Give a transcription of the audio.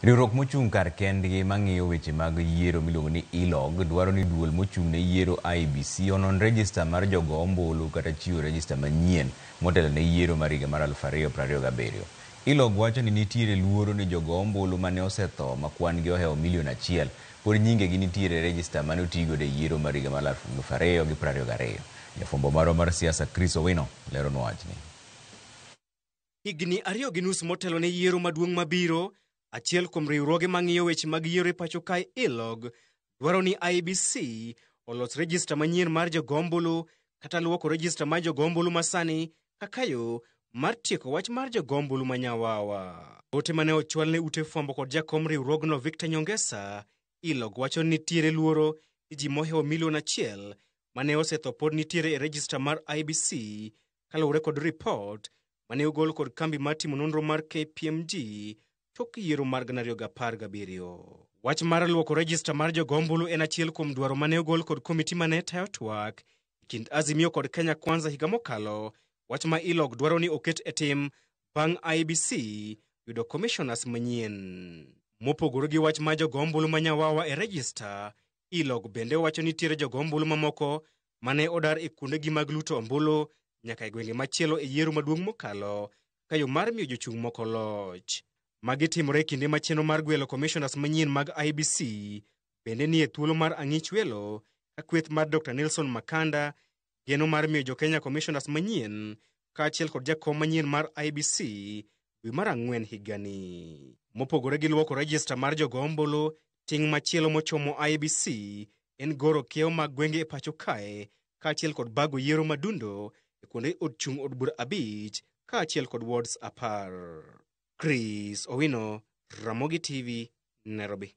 Riwruok mochung' kar kendgi mang'iyo weche mag yiero miluongo ni ILOG dwaro ni duol mochung' ne yiero IEBC onon rejista mar jogo ombulu kata chiwo rejista manyien motelo ne yiero mar higa mar 2027. ILOG wacho ni nitiere luoro ni jogo ombulu mane osetho ma kwan gi ohewo milion achiel pod nyingegi nitiere e rejista mane otigodo e yiero mar higa mar 2022. Jafwambo marwa mar siasa Chris Owino leronwa wachni. Higni 2.5 motelo ne yiero maduong' mabiro, achiel kuom riwruoge mang'iyo weche mag yiero e pacho kae ILOG dwaro ni IEBC olos rejista manyien mar jogo ombulu kata luoko rejista mar jogo ombulu masani kaka yo mar tieko wach mar jogo ombulu manyawawa. Ote mane ochwal ne ute fwambo kod jakom riwruogno Victor Nyongesa, ILOG wacho ni nitiere luoro ni ji mohewo milion achiel mane osetho pod nitiere e rejista mar IEBC kaluwore kod ripot mane ogol kod kambi mar timo nonro mar KPMG tok yiero mar 2017. Wach mar luoko rejista mar jogo ombulu en achiel kuom dwaro mane ogol kod komiti mane tayo twak e kind Azimio kod Kenya Kwanza higa mokalo, wach ma ILOG dwaro ni oket e tim bang' IEBC yudo commissioners manyien. Mopogore gi wach mar jogo ombulu manyawawa e rejista, ILOG bende wacho ni nitiere jogo ombulu mamoko mane odar e kuondegi mag luto ombulu nyaka e gwenge machielo e yiero maduong' mokalo ka yo mar miyo jochung' moko loch. Magi timore e kinde ma chenro mar gwelo commissioners manyien mag IEBC bende nie thuolo mar ang'ich welo ka kweth mar Dr. Nelson Makanda geno mar miyo jo-Kenya commissioners manyien kaachiel kod jakom manyien mar IEBC dwe mar ang'wen higani. Mopogore gi luoko rejista mar jogo ombulu, ting' machielo mochomo IEBC en goro kiewo mag gwenge e pacho kae kaachiel kod bago yiero madundo e kuonde od chung' od bura 5 kaachiel kod wards 10. Chris Owino, Ramogi TV, Nairobi.